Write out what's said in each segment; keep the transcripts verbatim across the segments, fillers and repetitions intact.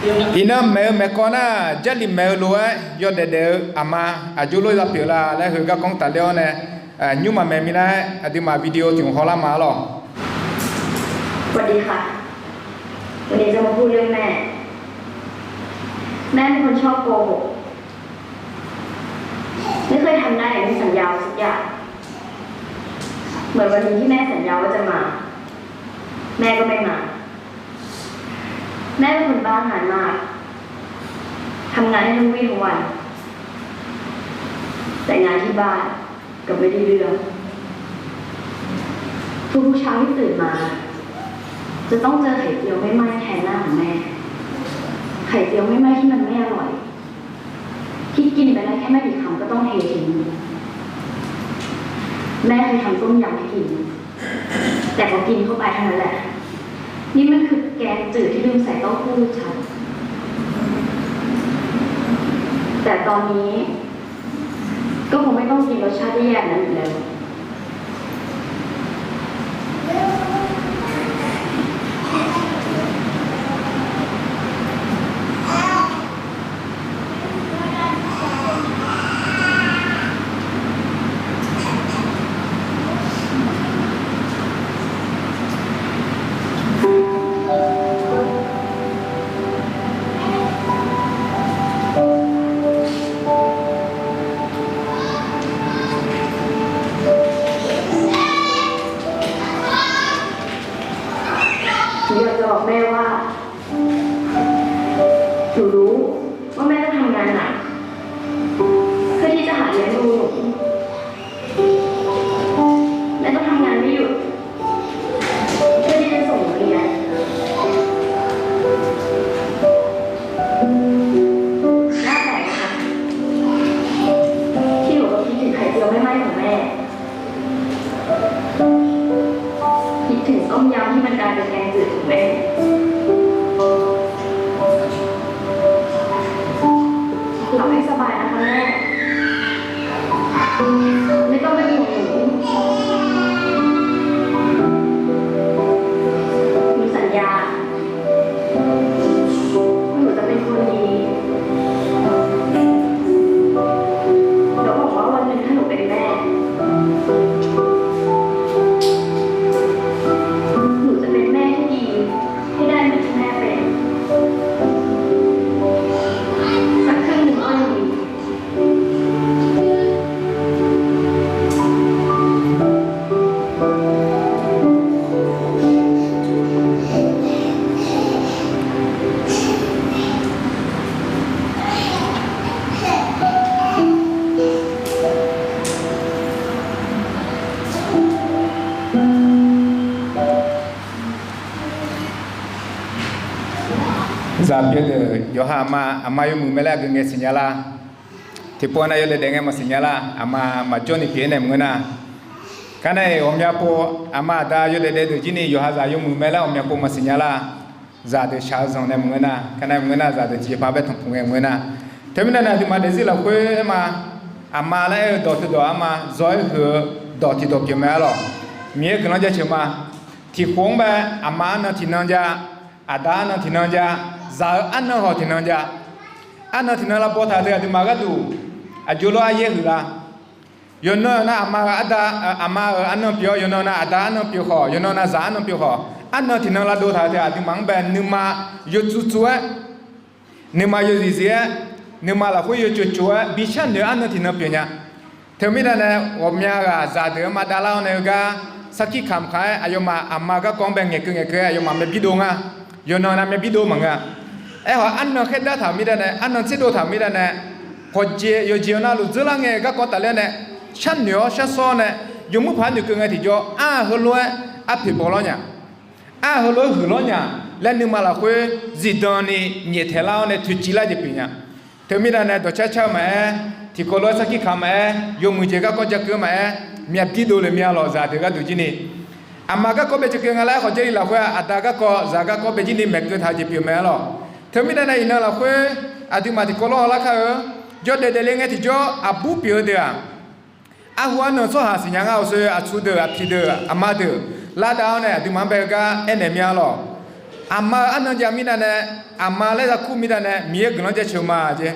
Iqnan maeq-eu maeqkawv nar, Jarlif maeq-eu lof-aer yawdaef daef-eu aqma aqjox lof za pyeuf la laer heu garkawv tafler-awr nae, nymrma maeq minav-aer aqduimaf video tiq hmq hawlar ma arlawq. สวัสดีค่ะ วันนี้จะมาพูดเรื่องแม่ แม่เป็นคนชอบโกหก ไม่เคยทำได้อย่างที่สัญญาไว้สักอย่าง เหมือนวันนี้ที่แม่สัญญาว่าจะมา แม่ก็ไม่มา แม่เป็นคนบ้างานมาก ทำงานให้ทั้งวี่ทั้งวัน แต่งานที่บ้านกลับไม่ได้เรื่อง ทุกๆเช้าที่ตื่นมา จะต้องเจอไข่เจียวไม่ไหม้แทนหน้าของแม่ ไข่เจียวไม่ไหม้ที่มันไม่อร่อย ที่กินไปได้แค่ไม่กี่คำก็ต้องเททิ้ง แม่เคยทำต้มยำให้กิน แต่พอกินเข้าไปเท่านั้นแหละ นี่มันคือแกงจืดที่ลืมใส่เต้าหู้ชัด แต่ตอนนี้ ก็คงไม่ต้องกินรสชาติแย่ๆนั้นอีกแล้ว หนูอยากจะบอกแม่ว่า หนูรู้ว่าแม่ต้องทำงานหนัก เพื่อที่จะหาเลี้ยงดูหนู แม่ต้องทำงานไม่หยุด เพื่อที่จะส่งหนูเรียน หน้าแตกค่ะ ที่หนูต้องคิดถึงไข่เจียวไม่ไหม้ของแม่ คิดถึงต้มยำที่มันกลายเป็นแกงจืดของแม่ หลับให้สบายนะคะแม่ ไม่ต้องเป็นห่วงหนู หนูสัญญา หนูจะเป็นคนดี แล้วหวังว่าวันหนึ่งถ้าหนูเป็นแม่ หนูจะเป็นแม่ที่ดี ให้ได้เหมือนที่แม่เป็น สักครึ่งหนึ่งก็ยังดี Zaq pyeuf deuq yawqha aqma, aqma yawmuiq mae laer aqgeu ngae siqnya lar. Tiqpov nav yawdaef daef ngae maqsiqnya lar. Aqma maqjawr ni pyeuf-aer nae maqngeur nar. Kar nar-iq ghawqmya pov aqma aqda yawdaef daef deuq jir ni yawqha zaq yawmuiq mae laer ghawqmya pov maqsiqnya lar. Zaqdeuq shaq-eu zanq nae maqngeur nar. Kar nar maqngeur nar, zaqdeuq tiqjeqpaq bae tanqpuq ngae maqngeur nar. Teumirnae nae aqduimaf daefzir lafkhoer aer ma, aqma laer aer-eu dawq teudawq arma zawr-aer huiq-eu dawq tiqdawq pyeuf mae arlawq. Miqyaer guiqlanq jaceuq ma. Tiqkhof-anr bae aqma arnan tiqnan jav, aqda arnan tiqnan jav, zaq-eu arnan hawq tiqnan jav. Arnan tiqnan lavbaw taq-eu deuq aqduimaf gharduq aqjox lof aryaer huiq la? Yawqnan nav aqma-euq arda, aqma-euq arnan pyeuf-awr, yawqnan nav aqda arnan pyeuf khawf, yawqnan nav zaq arnan pyeuf khawf, arnan tiqnan lavdov taq-eu deuq aqduimaf-anr bae nuima yawtsov tsov-aer, nuima yawzif zif-aer, nuima lafkhoer yawtsov tsov-aer bi sharnoeq-eu arnan tiqnan pyeuf nya. Teumirnae nae ghawqmya ghaq zaqdeuq-anr ma davlar-awr nae heugar sarkir kamq kaq-aer aqyawfmaf aqma garkawv-anr bae ngaeqkeuv ngaeqkeuv-aer aqyawfmaf myav bi dov nga. Yawqnan nav myav bi dov maqngeur-a. Aerkhawf arnan khaerdar taq-euq mirnae nae, arnan tserdov taq-euq mirnae nae, pawqjeq yawqjeq-eu navluf dzeurlar ngae garkawv tafler nae, sharnoeq-awr sharsawr-awr nae, yawmuir paq-aer noeqkeuv ngae tiqjawr, ar heulof-aer arpoeq bawlawr nya, ar heulof-aer huiqlawr nya laer nuima lafkhoer zifdan ni nyaeftaeq lar-awr nae toeqciv lar jeq pyeuf nya. Teumirnae nae dawqcar car-eu maqaer, tiqkawv lof-aer sarkir kamq maqaer, yawmuiq jeq garkawv jakeuv-eu maqaer, myav bi dov le myav lawq zaqdeuq gharduq jir ni. Aqma garkawv bae jakeuv nga laer khawf Jarlif lafkhoer-aq, aqda garkawv zaq garkawv bae jir ni maeqkeuv taq-eu jeq pyeuf mae arlawq. Teumirnae nae iqnan lafkhoer aqduimaf tiqkawv lawr hawlar kar-eu, jawrdaef daefle ngae tiqjawr aqbur pyeuf-eu deuq-aq, arhu arnan tsawrhaq siqnya ngar-awq. Soe aqtsu deuq, aqpiq deuq, aqma deuq, lardav-awr nae aqduimaf-anr bae heugar aernaeq myav lawq. Aqma-euq arnan jav mirnae nae, aqma laer za kur mirnae nae Miqyaer guiqlanq jaceuq-eu ma jeq.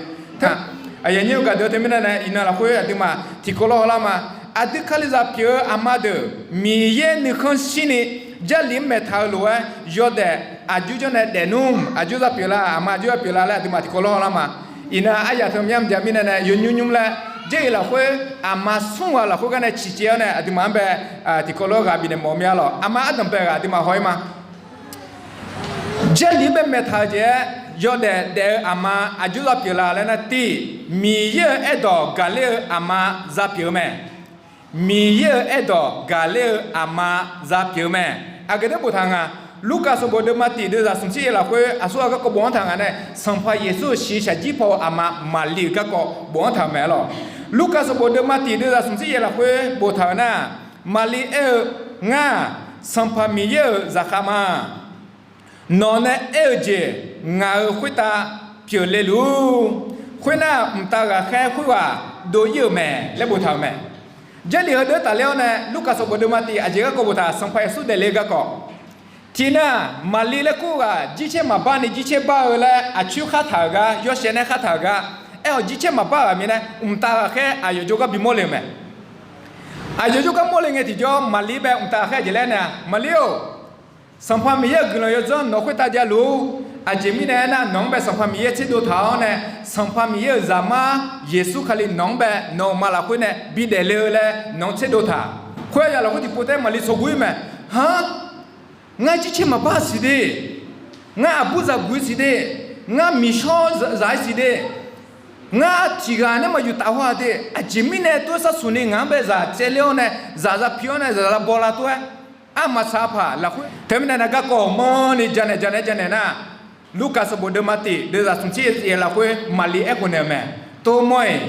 Aqyuif aqnyir-eu gaqdeuq teumirnae nae iqnan lafkhoer aqduimaf tiqkawv lawr hawlar ma. Aqdui Kalizaq pyeuf-eu aqma deuq Miqyaer nuikhanr shirni Jarlif-anr maeqtaq-eu lof-aer yawdaef aqjox janr nae daefnmr, aqjox za pyeuflar, aqma aqjox za pyeuflar laer aqduimaf tiqkawv lawr hawlar ma. Iqnan aryaq teu myar mqjav mirnae nae yawnymr nymr laer Jarlif lafkhoer aqma smr ghaq lafkhoer gar nae ciqcaev-awr nae aqduimaf-anr bae tiqkawv lawr ghaq bifnaeq mawf-eu mir-a lawq. Aqma ardanq bae ghaq aqduimaf haw-ir ma. Jarlif bae maeqtaq-eu jeq-aer yawdaef daef-eu aqma aqjox za pyeuflar laer nar, tiq, Miqyaer-euq aerdawq gaqler-eu aqma za pyeuf-eu mae. Miqyaer-euq aerdawq gaqler-eu aqma za pyeuf-eu mae. Aqgeu nar boftaq nga, Lurkaf sanqbof deuvma tiq deuvzaq smqtser yaeq lafkhoer aqsurghaq garkawv bofanr taq nga nae, Sanqpaq Yeqsur-euq shiqshaq jir paw-eu aqma Maqli-euq garkawv bofanr taq-euq mae lawq. Lurkaf sanqbof deuvma tiq deuvzaq smqtser yaeq lafkhoer boftaq-euq nar, Maqli aer-eu, Ngar-aq, Sanqpaq Miqyaer-euq zaqkhav ma. Nawq nae aer-eu jeq ngaq-euq khoertav pyeufle luf-ur. Khoernar, mqtav ghaqkhaer khoerghaq dov-ir-euq mae laer boftaq-euq mae. Jarlif heudeuq tafler-awr nae Lurkaf sanqbof deuvma tiq aqjeq garkawv boftaq, Sanqpaq Yeqsur daefle-eu garkawv. Tiqnan, Maqli laer kur ghaq jircaer maqbar ni jircaer bar-eu laer aqcoer khartaq-euq gar, yawshaef nae khartaq-euq gar, aer-awq jircaer maqbar-euq ghaq mirnae, mqtav ghaqkhaer aqyawf jawrgar bimawr le-euq mae. Aqyawf jawrgar mawrle ngae tiqjawr, Maqli bae mqtav ghaqkhaer jeq laer nar, Maqli-or, Sanqpaq Miqyaer-euq guiqlanq yawdzanr nawq khoertav javluf-ur. Aqjeq mirnae aernar, nawq-anr bae Sanqpaq Miqyaer tserdov taq-awr nae, Sanqpaq Miqyaer-euq zaqmar Yeqsur Kali nawq-anr bae nawq-euq ma lafkhoer nae bidaef le-eu laer nawq-anr tserdov taq. Khoer-aq, lafkhoer tiqpov taef-aer Maqli tsawrguv-ir mae. Hanr, ngar jircaer maqbar siq de. Ngar aqbur zaqguq-ir siq de. Ngar miqshawr zaq-ir siq de. Ngar tiq ghaq nae maqyuf taf haw-a de. Aqjeq mirnae tov-aer sharsuq ni ngaq-anr bae zaq tsaevler-awr nae, zaq za pi-awr nae, zaq za baw lar tov-aer, armaqsaq paq lafkhoer teumirnae nav garkawv hawmanrni janaeq janaeq janaeq nar, Lurkaf sanqbof deuvma tiq deuvzaq smqtser yaeq lafkhoer Maqli aerkhof naeq-euq mae. Tov mawr-iq,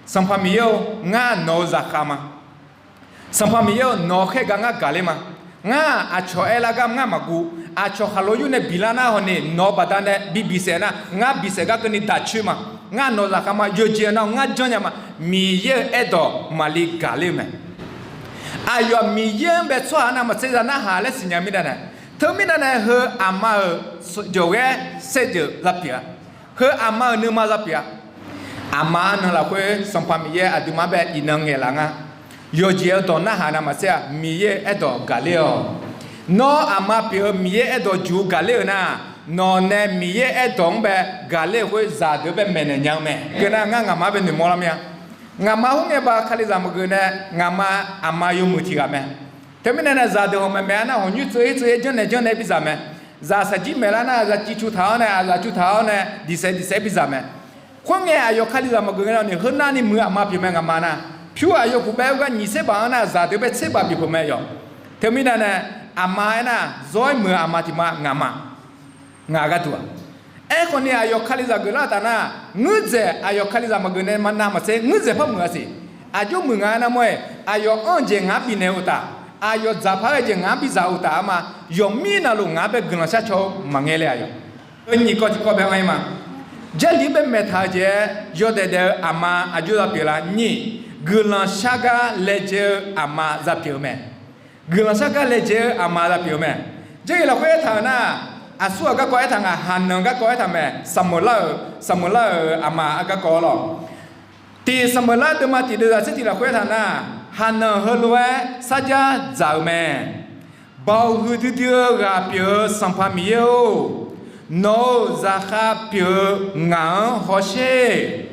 Sanqpaq Miqyaer-or, ngar nawq-euq zaqkhav ma. Sanqpaq Miqyaer-or, nawq-euq khaergaq ngar gaqler ma. Ngar aqcawq aerlar gar ngar maqguv. Aqcawq khaqlo yur nae bilar nar hawni, nawq-euq baqdanae bi bisaef nar, ngar bisaef gar keuvni daq coer ma. Ngar nawq-euq zaqkhav ma. Yawqjeq nar ngar janrnya ma. Miqyaer-euq aerdawq Maqli gaqler-eu mae. Aqyawf Miqyaer-anr bae tsawrhaq navmaqtser za narhaq laer siqnya mirnae nae, teumirnae nae heu aqma-euq jawqghaer saerjeuq za pyeuf-a. Heu aqma-euq nuima za pyeuf-a. Aqma arnan lafkhoer Sanqpaq Miqyaer aqduimaf-anr bae iqnan ngaeqlaf nga. Yawqjeq-eu dawq narhaq navmaqtser-aq, Miqyaer-euq aerdawq gaqler-awq. Nawr aqma pyeuf-eu Miqyaer aerdawq juq gaqler-euq nar, nawq nae Miqyaer aerdawq-anr bae gaqler-euq khoer zaqdeuq bae maeqnaeq nya-eu mae. Keuv nar ngar ngaqma bae noeqmawr lar mir-a. Ngaqma khoerngae ba Kalizaq maqgeuf nae, ngaqma aqma yawmuiq tiq ghaq mae. Teumirnae nae zaqdeuq hawq maeqmaeq-a nar, hawqnymr tseuv-ir tseuv-ir janrnaeq janrnaeq bidzaq mae. Zaq saqjir maeqlar nar, aqzaf civ cu taq-awr nae, aqzaf cu taq-awr nae, diqsaef diqsaef bidzaq mae. Khoerngae aqyawf Kalizaq maqgeuf ngae lawni, heu navni muiq aqma pyeuf mae ngaqma nar. Pyur aqyawf puq bae-eu gar nyiq tser baq-anr nar, zaqdeuq bae tser baq bif peuq mae yawq. Teumirnae nae, aqma aernar, zawr-aer muiq-eu aqma tiq ma ngaqma. Ngaq gharduq-aq. Aerkhawf ni aqyawf Kalizaq geuflar-eu taf nar, ngeur-aer aqyawf Kalizaq maqgeuf nae ma navmaqtser ngeur-aer par muiq-a siq. Aqjox muiq nga aernar mawr-aer, aqyawf anr-eu jeq ngaq-anr bifnaeq-eu uqtaf, aqyawf dzaqpar ghae jeq ngaq-anr bidzaq-eu uqtaf arma, yawqmir navluf ngaq-anr bae guiqlanq shar caw-eu maqngae le aqyawf. Heu nyiq kawv tiq kawv bae anr-ir ma. Jarlif bae maeqtaq-eu jeq-aer yawdaef daef-eu aqma aqjox za pyeuflar nyiq, guiqlanq shar gar laejae-eu aqma za pyeuf-eu mae. Guiqlanq shar gar laejae-eu aqma za pyeuf-eu mae. Jarlif lafkhoer aertaq-euq nar, aqsurghaq garkawv aertaq nga, Haqnanq garkawv aertaq mae, Saqmeuqlar-euq, Saqmeuqlar-euq aqma garkawv lawr. Tiq Saqmeuqlar deuvma tiq deuvzaq tser tiq lafkhoer aertaq nar, Haqnanq heulof-aer sarjax dzaq-euq mae. Baoq huiqdui dui-eu ghaq pyeuf-eu Sanqpaq Miqyaer-or, nawq-euq zaqkhav pyeuf-eu ngaq-anr hawsher.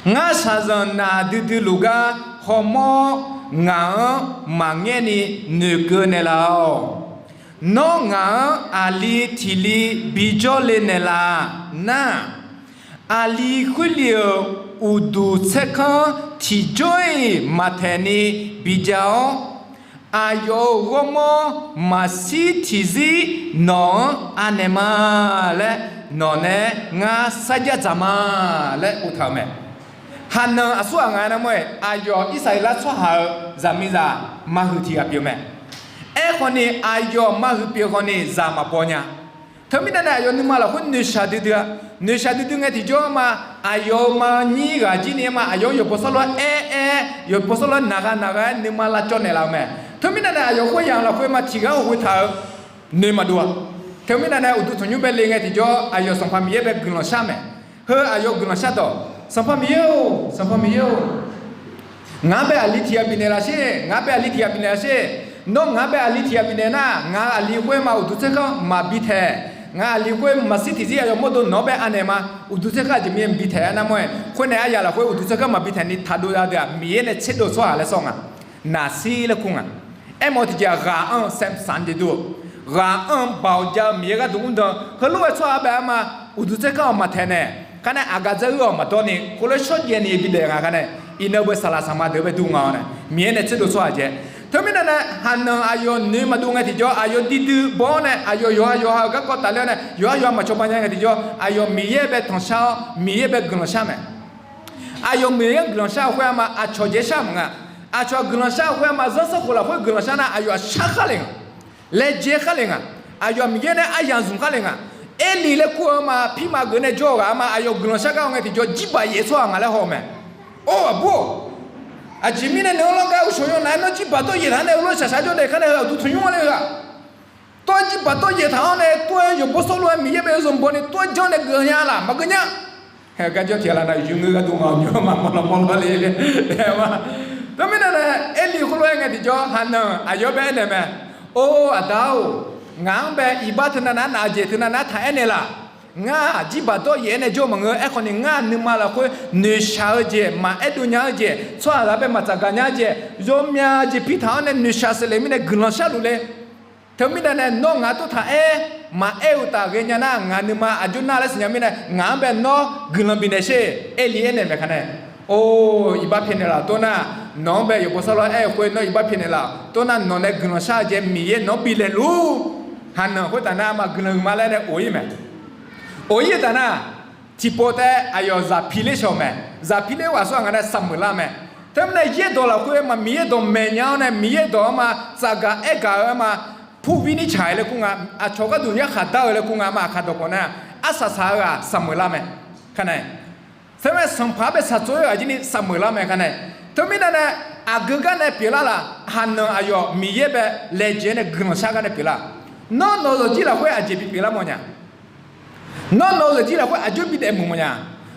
Ngar shaqzanq naq duidui luf gar hawmawr ngaq-anr maqngaer ni noeqkeuv naeqlaf-awq. Nawr ngaq-anr aqli tiq li bijawr le naeqlaf nar, aqli khoerlif-euq uqduq tsaerkanr tiqjawr-iq maqtaeq ni bijav-awr, aqyawf-euq ghawrmawr maqshir tiqzir nawq-anr anaeq ma laer nawq nae ngar sarjax dzaq ma laer boftaq-euq mae. Haqnanq aqsurghaq nga aernar mawr-aer, aqyawf Irsaqleqlav tsawrhaq-euq zaqmiqzaq maqhuiq tiq ghaq pyeuf mae. Aerkhawf ni aqyawf maqhuiq pyeuf khawf ni zaq maqbaw nya. Teumirnae nae aqyawf nuima lafkhoer noeqshaq duidui-a. Noeqshaq duidui ngae tiqjawr ma, aqyawf-euq ma nyir ghaq jir ni ma aqyawf-anr yawqbaw sawrlof-aer aer aer, yawqbaw sawrlof-aer naq gha naq gha-aer nuima lavcawv naeqlaf-eu mae. Teumirnae nae aqyawf khoeryamq lafkhoer ma tiq ghaq-anr ghoetaq-eu noeq maqdov-a. Teumirnae nae uqduq tanqnymr bae le ngae tiqjawr, aqyawf Sanqpaq Miqyaer bae guiqlanq shar mae. Heu aqyawf guiqlanq shardawq, Sanqpaq Miqyaer-or, Sanqpaq Miqyaer-or, ngaq-anr bae aqli tiq ghaq bifnaeq laf sher, ngaq-anr bae aqli tiq ghaq bifnaeq laf sher. Nawr ngaq-anr bae aqli tiq ghaq bifnaeq nar, ngaq-euq aqli khoer ma uqduq tser kar maqbi taeq. Ngaq-euq aqli khoer maqshir tiqzir aqyawf mawrdo nawq-anr bae anaeq ma. Uqduq tser kar aqjeq mirnae bi taeq-aer nar mawr-aer, khoer nae aryaq lafkhoer uqduq tser kar maqbi taeq ni taqdov-a deuq-aq, Miqyaer nae tserdov tsawrhaq laer sawr nga. Naqsir laer kur nga. Aermawf-eu tiqjeq-aq, ghaq-anr-eu samq sanq jeq dur-eu, ghaq-anr-eu baoq jav-eu Miqyaer gharduq mr dan heulof-aer tsawrhaq bae-aer ma. Uqduq tser kar-awq maqtaeq nae, kharnae aqgaf dzaruir-awq maqdawr ni khoerlof shawrjaev ni bidaef nga kharnae, iqnan beu saqlaq saqma deuq-anr bae dur nga-awr nae, Miqyaer nae tserdov tsawrhaq jae. Teumirnae nae haqnanq aqyawf noeq maqdov ngae tiqjawr, aqyawf diqdui baw-awr nae, aqyawf yawqha yawqha-euq garkawv tafler-awr nae, yawqha yawqha maqcawba nya ngae tiqjawr, aqyawf Miqyaer bae tanqshar-awr, Miqyaer bae guiqlanq shar mae. Aqyawf Miqyaer guiqlanq shar-eu khoer-a ma, aqcawq jeq shar maqnga. Aqcawq-aq guiqlanq shar-eu khoer-a ma, zanrsanrkhof lafkhoer guiqlanq shar nar, aqyawf-aq shar khar le nga. Laejae khar le nga. Aqyawf-aq Miqyaer nae aryamq zmq khar le nga. Erlif laer kur-eu ma, pirma geuf nae jawr-eu ghaq-a ma, aqyawf guiqlanq shar gar-eu ngae tiqjawr, jirbaq yaef-eu tsawrhaq nga laer haw-eu mae. Or, aqbur-or, aqjeq mirnae nae-anr lanr gar uqshawq yaw naf-aer nawr jirbaq dawr yaef taq-anr nae heulof shaqshaq jawr daef kar nae heu-aq uqduq tanqnymr-a le-eu ghaq. Tov-aer jirbaq dawr yaef taq-awr nae, tov-aer yawqbaw sawr lof-aer Miqyaer bae yawzeu bawni tov-aer janr nae geuf nya laf maqgeuf nya. Haeq-eu gar janr tiq ghaq laf nav yawqjeq ngeur gharduq ngaq-awq nymr-anr ma mawrlawr mawrlawr le le. Aer ma. Teumirnae nae Erlif khoerlof-aer ngae tiqjawr, haqnanq aqyawf bae aernaeq mae. Or, aqda-or, ngaq-anr bae iqbax teunav nar, naf-eu jeq teunav nar taq aernaeq laf. Ngar-aq jirbaq dawr yaef-aer nae jawr maqngeur. Aerkhawf ni ngar-aq nuima lafkhoer noeqshaq-eu jeq, maqaer dov nya-eu jeq, tsawrhaqzaq bae maqtsaf gaq nya-eu jeq, yawmyav jeq pirtaq-awr nae noeqshaq seqle mirnae guiqlanq sharluf le. Teumirnae nae nawr ngaq tov taq aer, maqaer-eu uqtaf ghaenya nar, ngaq nuima aqjox nar laer siqnya mirnae, ngaq-anr bae nawr guiqlanq bifnaeq sher. Erlif aernaeq mae kar nae, or, iqbax pyaeqnaeq laf-awq. Tov nar, nawq-anr bae yawqbaw sawr lof-aer aer-eu khoer nawr iqbax pyaeqnaeq laf-awq. Tov nar, nawq nae guiqlanq shar-eu jeq Miqyaer nawq-anr bifnaeq luf-ur. Haqnanq khoertav nar ma guiqlanq-eu ma laer nae of-ir mae. Of-ir-eu taf nar, tiqpov taef-aer aqyawf zaq pi ler shawq mae. Zaq pi ler ghaq sawr-aq nga nae saqmeuq lar mae. Teumirnae yaerdawq lafkhoer ma Miqyaer dawq maeq nya-awr nae Miqyaer dawq-anr ma tsafgaq aergaq-eu-aer ma, purvir nirtsaq-ir laer kur nga. Aqcawq gharduq yarkhaq dar-eu laer kur nga ma. Aqkaq dawqkawq nar, arsaq saq-eu ghaq saqmeuq lar mae. Kar nae, teumirnae sanqpaq-anr bae saqtsov-ir ghaq jir ni saqmeuq lar mae kar nae. Teumirnae nae, aqgeu gar nae pyeuflar laf, haqnanq aqyawf Miqyaer bae laejae nae guiqlanq shar gar nae pyeuflar. Nawr nawq-eu zawqjir lafkhoer aqjeq bipyeuf lar mawf nya. Nawr nawq-eu zawqjir lafkhoer aqjox bidaef muiq mawf nya.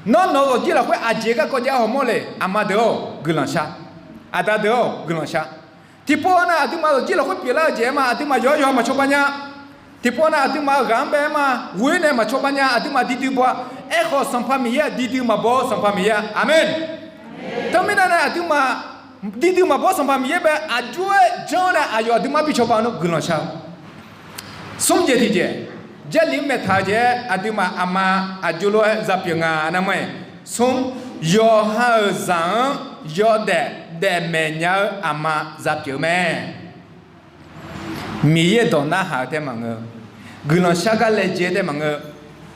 Nawr nawq-eu zawqjir lafkhoer aqjeq garkawv jav hawmawr le. Aqma deuq-or, guiqlanq shar. Aqda deuq-or, guiqlanq shar. Tiqpov nar aqduimaf zawqjir lafkhoer pyeuflar-eu jeq-aer ma aqduimaf yawqha yawqha maqcawba nya. Tiqpov nar aqduimaf-eu ghaq-anr bae-aer ma, ghoer nae maqcawba nya, aqduimaf duidui baw-a. Aerkhawf Sanqpaq Miqyaer-aq duidui maqbaw-awr Sanqpaq Miqyaer-a. Aqmeq. Teumirnae nae aqduimaf duidui maqbaw-awr Sanqpaq Miqyaer bae aqjox-aer janr-awr nae aqyawf aqduimaf bi cawba-eu nawr guiqlanq shar-eu. Smr jeq tiqjeq, Jarlif-anr maeqtaq-eu jeq-aer aqduimaf aqma aqjox lof-aer za pyeuf nga nar mawr-aer, smr, yawqha-euq zaq-anr yawdaef daefmaeq nya-eu aqma za pyeuf-eu mae. Miqyaer dawq narhaq-eu tae maqngeur, guiqlanq shar gar laejae tae maqngeur,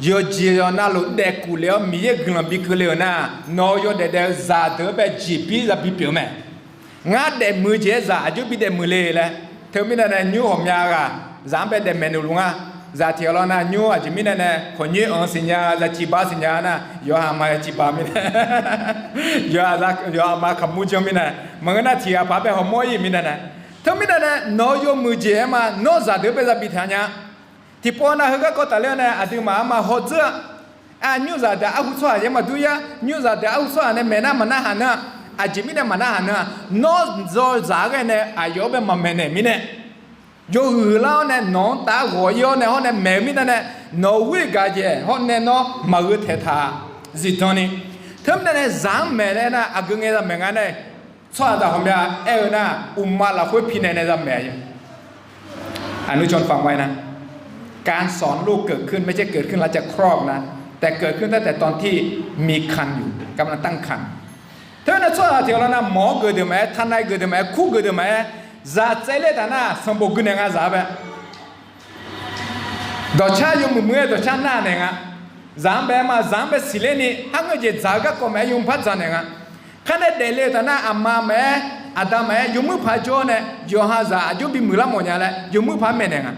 yawqjeq yawq navluf daefkuf lef-awr Miqyaer guiqlanq bi keuvle-euq nar, nawq-euq yawdaef daef-eu zaqdeuq-anr bae jeqbir za bipyeuf-eu mae. Ngar daefmuiq-eu jeq-aer zaq aqjox bi daefmuiq le laer. Teumirnae nae nymr ghawqmya ghaq zaq-anr bae daefmaeq nuiluf nga. Zaq tiq ghaq lawr nar nymr aqjeq mirnae nae khawqnyoer anq siqnya, za ciqba siqnya nar, yawqha ma ya ciqba mirnae, yawqha ma kaqmur janr mirnae, maqngeur nar tiq ghaq paq bae hawmawr-ir mirnae nae. Teumirnae nae nawq-eu yawmuiq jeq-aer ma nawr zaqdeuq-anr bae za bi taq nya. Tiqpov nav heugar kawv tafler-awr nae aqduimaf-anr ma hawdzeur-a. Aq, nymrzaq deuq arhu tsawrhaq yaer maqdur yar, nymrzaq deuq arhu tsawrhaq nae maeq nar maqnarhaq nar-a. Aqjeq mirnae maqnarhaq nar-a, nawr zawzaq-aer ghae nae aqyawf-anr bae maqmaeq naeq mirnae, yawhuiq huiqlar-awr nae nawq-anr taf-aer ghawq-ir-awr nae hawr nae maeq-eu mirnae nae, nawq-euq ghoer gaq jeq hawr nae nawr maqgheu taeqtaq zifdan ni. Teumirnae nae zaq-anr maeq laer nar aqgeu ngae za maeq nga nae, tsawrhaqzaq ghawqmya aer-eu nar, uqma lafkhoer pi naeq nae za maeq-a. การสอนลูกเกิดขึ้น ไม่ใช่เกิดขึ้นหลังจากคลอดนะ แต่เกิดขึ้นตั้งแต่ตอนที่มีครรภ์อยู่ กำลังตั้งครรภ์ Teumirnae tsawrhaq tiq ghaq lawr nar, mawq-anr geuf deuq maqaer, tanav geuf deuq maqaer, kur geuf deuq maqaer, zaq tsaevler taf nar sanqbof gui naeq nga zaq-anr bae. Dawqcar yawmuiq muiq-aer dawqcar nar naeq nga. Zaq-anr bae ma, zaq-anr bae siqler ni, har ngeur jeq dzaq-eu garkawv maqaer, yawmuiq par dzaq naeq nga. Kharnae daefle-eu taf nar, aqma maqaer, aqda maqaer, yawmuiq paq jawr-awr nae, yawqha zaq aqjox bimuiq lar mawf nya laer yawmuiq paq maeqnaeq nga.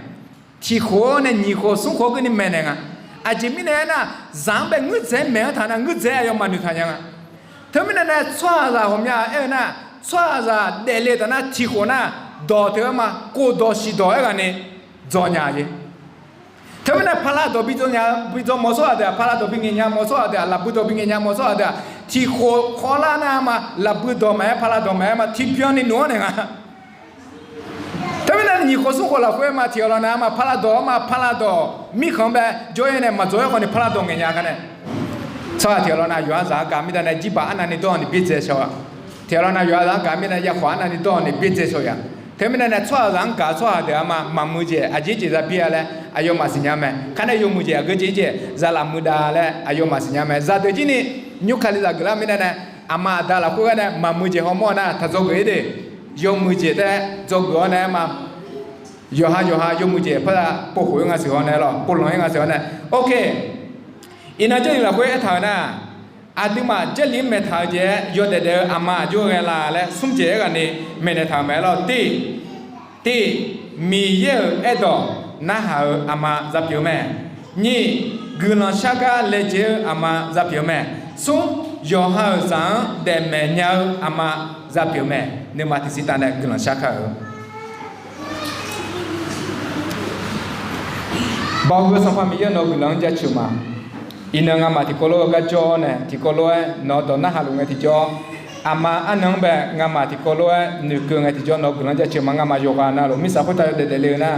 Tiq khof-awr nae nyiq khof smr khof-awr keuvni maeqnaeq nga. Aqjeq mirnae aernar, zaq-anr bae ngeur dzaeq-aer maeq-anr taq nar, ngeur dzaeq-aer aqyawf maqnoeq taq nya nga. Teumirnae nae tsawrhaqzaq ghawqmya aer-eu nar, tsawrhaqzaq daefle-eu taf nar tiq khof nar, dawq teu-aer ma, kofdawq siqdawq-aer ghaq ni dzawq nya jeq. Teumirnae paqlav dawq bi dzaw nya, bi dzaw mawq tsawrhaq deuq-aq, paqlav dawq bi ngaeq nya mawq tsawrhaq deuq-aq, lafbui dawq bi ngaeq nya mawq tsawrhaq deuq-aq, tiqkhof khawvlar nar-aq ma, lafbui dawq maqaer paqlav dawq maqaer ma tiqbyan ni nuq-anr naeq nga. Teumirnae nyiq khof smr khof lafkhoer ma tiq ghaq lawq nar-aq ma paqlav dawq-anr ma paqlav dawq mirkhanq-anr bae jawr-ir nae maqdzaw-aer khawf ni paqlav dawq ngaeq nya gar nae. Tsawrhaq tiq ghaq lawq nar-aq yawqha zaq-anr gaq mirnae jirbaq arnavni dawr-awq ni byaerdzae shaw-a. Tiq ghaq lawq nar-aq yawqha zaq-anr gaq mirnae yakhawf arnavni dawr-awq ni byaerdzae shaw-a. Teumirnae nae tsawrhaq zaq-anr gaq-eu tsawrhaq deuq-aq ma maqmuiq jeq aqjeq jeq za bir-a laer aqyawfmaf siqnya mae. Kar nae yawmuiq jeq aqgeu jeq jeq za laf muiq dav laer aqyawfmaf siqnya mae. Zaqdeuq jir ni nymr Kalizaq geuflar mirnae nae aqma aqda lafkhoer ghae nae maqmuiq jeq hawmawr-eu nar taq dzawgeuf-ir de. Yawmuiq jeq taef-aer dzawgeuf-awr nae aer ma. Yawqha yawqha yawmuiq jeq par-a povkhof-ir nga siq haw nae lawq, povlanq-ir nga siq haw nae. Ok. Iqnan Jarlif lafkhoer aertaq-euq nar, aqduimaf Jarlif-anr maeqtaq-eu jeq-aer yawdaef daef-eu aqma aqjox ghae la laer smr jeq-aer ghaq ni maeqnaeq taq-euq mae lawq. Tiq, tiq, Miqyaer-euq aerdawq narhaq-eu aqma za pyeuf-eu mae. Nyiq, guiqlanq shar gar laejae-eu aqma za pyeuf-eu mae. Smr, yawqha-euq zaq-anr daefmaeq nya-eu aqma za pyeuf-eu mae. Nuima tiqsiq taf nae guiqlanq shar kar-eu Baoq heu Sanqpaq Miqyaer nawq-eu guiqlanq-anr jaceuq ma. Iqnan ngamaf tiqkawv lof-aer gar jawr-awr nae tiqkawv lof-aer nawq-eu dawq narhaq luf ngae tiqjawr, aqma arnan-anr bae ngamaf tiqkawv lof-aer noeqkeuv ngae tiqjawr nawq-eu guiqlanq-anr jaceuq ma. Ngamaf yawqghaq navluf mirtsaq khoertav yawdaef daefle-eu nar,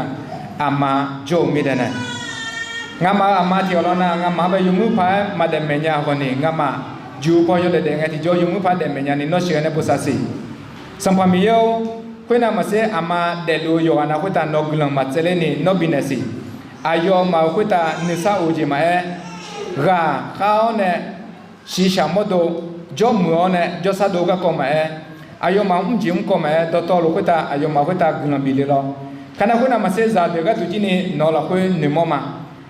aqma jawr-eu mirnae nae Ngamaf-euq aqma tiq ghaq lawq nar, ngamaf-anr bae yawmuir paq-aer maqdaef maeq nya khawf ni, ngamaf juq paw yawdaef daef ngae tiqjawr yawmuir paq-aer daef maeq nyani nawr sheuqghae nae bosav siq. Sanqpaq Miqyaer-or, khoernav maqtser aqma daefluf-eu yawqghaq nav khoertav nawq-eu guiqlanq maqtsaevler ni nawr bifnaeq siq. Aqyawfmaf-euq khoertav nuisar of-eu jeq maqaer, ghaqkhav-awr nae shiqshaq mawrdo, jawrmuiq-awr nae jawrsar dov garkawv maqaer, aqyawfmaf mrjeq mrkawv maqaer, dawqtawvluf khoertav aqyawfmaf khoertav guiqlanq bif le lawr. Kanav khoernav maqtser zaqdeuq gharduq jir ni nawq-eu lafkhoer noeqmawr ma.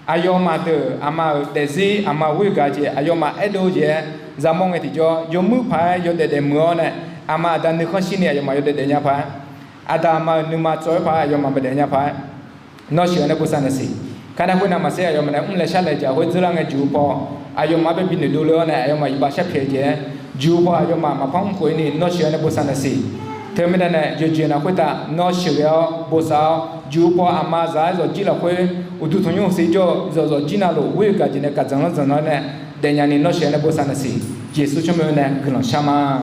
Aqyawfmaf deuq aqma-euq daefzir aqma ghoer gaq jeq aqyawfmaf aerdov-eu jeq-aer zamawr ngae tiqjawr yawmuir paq-aer yawdaef daef muiq-awr nae, aqma aqda nuikhanr shir ni aqyawfmaf yawdaef daef nya paq-aer, aqda aqma-euq nuima tsawv-aer paq-aer aqyawfmaf maqdaef nya paq-aer nawr sheuqghae nae bosav naeq siq. Kanav khoernav maqtser aqyawfmaf nae mrlaeq sharlaeq jaq khoer dzeurlar ngae juq paw, aqyawfmaf-anr bae bi noeqdov le-awr nae aqyawfmaf iqbax sharpyaeq-eu jeq-aer, juq paw aqyawfmaf maqpar mrkhof-ir ni nawr sheuqghae nae bosav naeq siq. Teumirnae nae yawqjeq nav khoertav nawr sheuqghae-awr bosav-awr, juq paw aqma zaq-aer zawqjir lafkhoer uqduq tanqnymr hawsher jawr-eu zawqzawq jir navluf ghoer-eu gaq jeq nae kaqdzanq-anr dzanq nar nae daefnya ni nawr sheuqghae nae bosav naeq siq. Yeqsur tsawrmyanr nae guiqlanq shar ma.